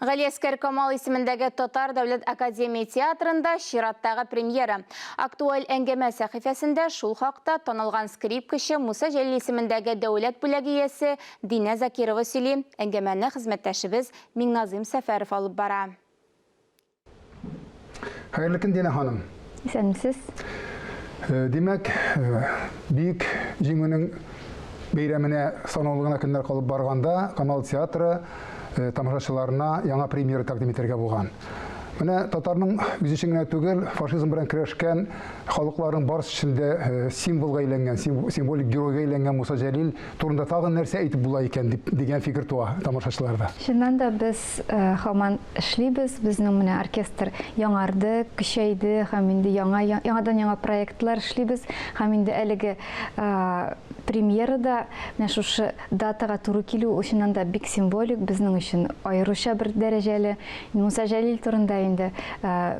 Галиәскәр Камал исемендәге Татар дәүләт академия театрында чираттагы премьера. Актуаль әңгәмә сәхифәсендә шул хакта танылган скрипкачы, Муса Җәлил исемендәге дәүләт бүләге иясе Динә Закирова сөйли. Әңгәмәне хезмәттәшебез Миңназыйм Сәфәров алып бара. Хәерле көн, Динә ханым. Исәнмесез. Димәк, Бөек Җиңүнең бәйрәменә санаулы гына көннәр калып барганда, Камал театры тамашачыларына яңа премьера тәкъдим итәргә булган. Менә татарның үзе өчен генә түгел, фашизм белән көрәшкән халыкларның барысы өчен дә символга әйләнгән, символик геройга әйләнгән Муса Җәлил турында тагын нәрсә әйтеп була икән дип дигән фикер туа тамашачыларда. Чыннан да без һаман эшлибез, безнең менә оркестр яңарды, көчәйде һәм инде яңа яңадан-яңа проектлар эшлибез һәм инде әлеге премьера да менә шушы датага туры килү ул чыннан да бик символик, безнең өчен аеруча бер дәрәҗәле. Муса Җәлил турында инде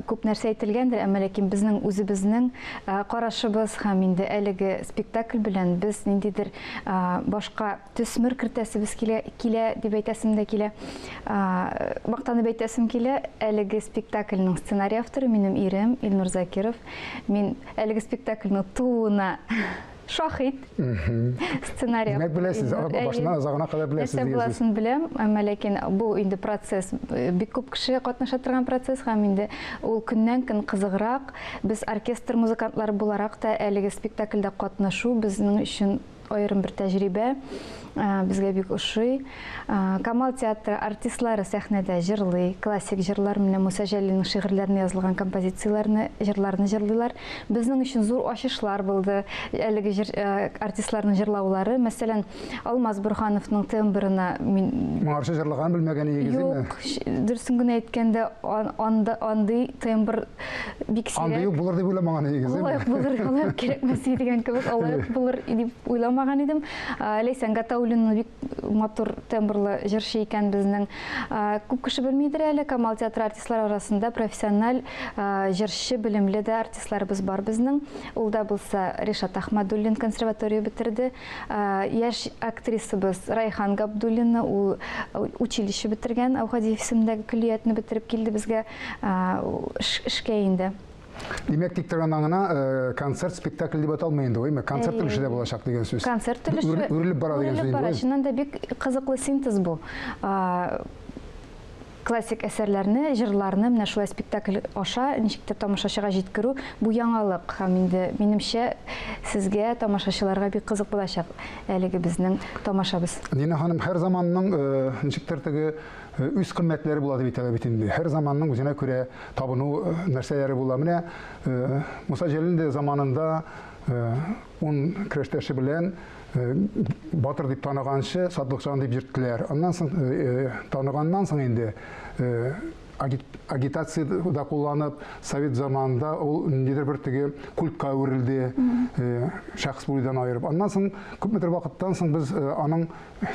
күп нәрсә әйтелгәндер, әмма ләкин безнең үзебезнең карашыбыз һәм инде әлеге спектакль белән без ниндидер башка төсмер кертәсебез килә, килә дип әйтәсем дә килә. Мактанып әйтәсем килә, әлеге спектакльнең сценарий авторы минем ирем Илнур Закиров. Мин әлеге спектакльнең тууына шаһит. Сценарий. Димәк, беләсез, башыннан азагына кадәр беләсез. Нәрсә буласын беләм, әмма ләкин бу инде процесс бик күп кеше катнаша торган процесс һәм инде ул көннән-көн кызыграк. Без оркестр музыкантлары буларак та әлеге спектакльдә катнашу безнең өчен аерым бер тәҗрибә, безгә бик ошый. Камал театры артистлары сәхнәдә җырлый, классик җырлар, менә Муса Җәлилнең шигырьләренә язылган композицияләрне, җырларны җырлыйлар. Безнең өчен зур ачышлар булды әлеге җыр, артистларның җырлаулары. Мәсәлән, Алмаз Борһановның тембрына мин... Моңарчы җырлаганын белмәгән идегез, димме? Юк, дөресен генә әйткәндә, анда андый тембр бик сирәк. Андый ук булыр дип уйламаган идегез, Алай ук булыр, алай ук кирәкмәс иде дигән кебек, алай ук булыр дип уйламаган идем. Ләйсән Гатауллина бик матур тембрлы җырчы икән безнең. Күп кеше белмидер әле, Камал театры артистлары арасында профессиональ җырчы, белемле дә артистларыбыз бар безнең. Ул да булса Ришат Ахмадуллин консерватория бетерде. Яшь актрисабыз Райхан Габдуллина, ул училище бетергән, Әүхәдиев исемендәге көллиятне бетереп килде безгә эшкә инде. Димәк, тик торганнан гына концерт, спектакль дип аталмый инде, әйме? Концерт өлеше дә булачак дигән сүз. Концерт өлеше үрелеп бара дигән сүз. Үрелеп бара. Чыннан да бик кызыклы синтез бу. Классик әсәрләрне, җырларны менә шулай спектакль аша ничек тә тамашачыга җиткерү, бу яңалык. Һәм инде, минемчә, сезгә, тамашачыларга бик кызык булачак әлеге безнең тамашабыз. Динә ханым, һәр заманның ничектер теге үз кыйммәтләре була дип әйтәләр бит инде. Һәр заманның үзенә күрә табыну нәрсәләре була. Менә Муса Җәлил дә заманында ун көрәштәше белән батыр дип таныганчы сатлыкҗан дип йөрттеләр. Аннан соң таныганнан соң инде агитация да кулланып, совет заманында ул ниндидер бер теге культка әверелде, шәхес булудан аерып. Аннан соң күпмедер вакыттан соң без аның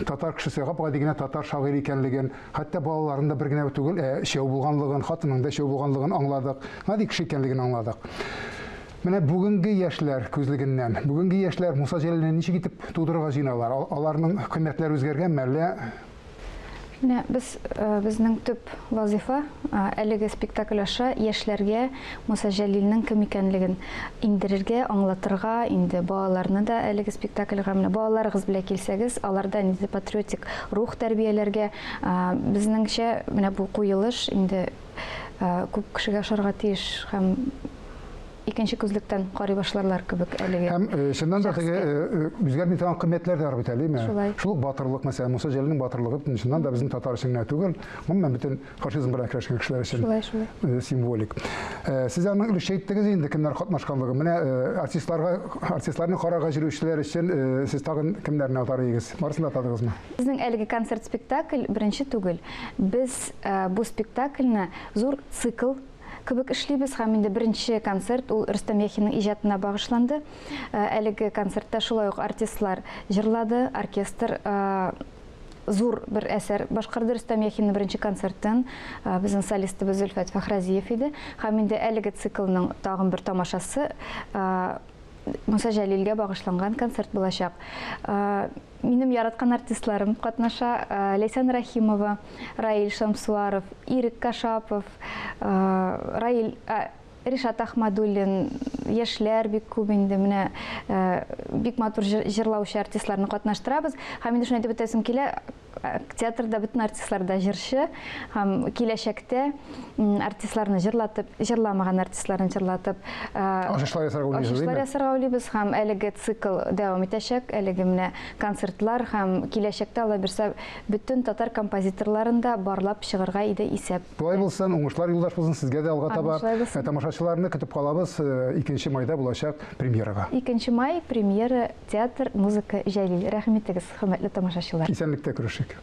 татар кешесе, гап-гади генә татар шагыйре икәнлеген, хәтта балаларының да бер генә түгел, ә өчәү булганлыгын, хатынының да өчәү булганлыгын аңладык, гади кеше икәнлеген аңладык. Менә бүгенге яшьләр күзлегеннән, бүгенге яшьләр Муса Җәлилне ничек итеп тудырырга җыеналар? Аларның кыйммәтләре үзгәргәнме, әллә? Менә без, безнең төп вазыйфа, әлеге спектакль аша яшьләргә Муса Җәлилнең кем икәнлеген иңдерергә, аңлатырга, инде балаларны да әлеге спектакльгә, менә балаларыгыз белән килсәгез, аларда ниндидер патриотик рух тәрбияләргә, безнеңчә, менә бу куелыш инде күп кешегә ошарга тиеш һәм икенче күзлектән карый башларлар кебек әлеге. Һәм чыннан да теге үзгәрми торган кыйммәтләр дә бар бит әле, әйме? Шулай. Шул ук батырлык, мәсәлән, Муса Җәлилнең батырлыгы бөтен чыннан да безнең татар өчен генә түгел, гомумән бөтен фашизм белән көрәшкән кешеләр өчен Шулай, шулай. символик. Сез аның өлешчә әйттегез инде кемнәр катнашканлыгын. Менә артистларга, артистларны карарга йөрүчеләр өчен сез тагын кемнәрне атар идегез? Барысын да атадыгызмы? Безнең әлеге концерт-спектакль беренче түгел. Без бу спектакльне зур цикл кебек эшлибез һәм инде беренче концерт ул Рөстәм Яхинның иҗатына багышланды. Әлеге концертта шулай ук артистлар җырлады, оркестр зур бер әсәр башкарды. Рөстәм Яхинның беренче концертын безнең солистыбыз Зөлфәт Фәхрәзиев иде. Һәм инде әлеге циклның тагын бер тамашасы Муса Җәлилгә багышланган концерт булачак. Минем яраткан артистларым катнаша, Ләйсән Рәхимова, Раил Шәмсуаров, Ирек Кашапов, Раил Ришат Ахмадуллин, яшьләр бик күп инде, менә бик матур җырлаучы артистларны катнаштырабыз. Һәм инде шуны әйтеп үтәсем килә, театрда бөтен артистлар да җырчы һәм киләчәктә артистларны җырлатып, җырламаган артистларны җырлатып, ачышлар ясарга уйлыйсыз, ачышлар ясарга уйлыйбыз һәм әлеге цикл дәвам итәчәк, әлеге менә концертлар һәм киләчәктә Алла бирсә бөтен татар композиторларын да барлап чыгарга иде исәп. Шулай булсын, уңышлар юлдаш булсын сезгә дә алга таба. Тамашачыларны көтеп калабыз, 2 майда булачак премьерага. 2 май премьера Театр, музыка, Җәлил. Рәхим итегез, хөрмәтле тамашачылар. Исәнлектә күрешик.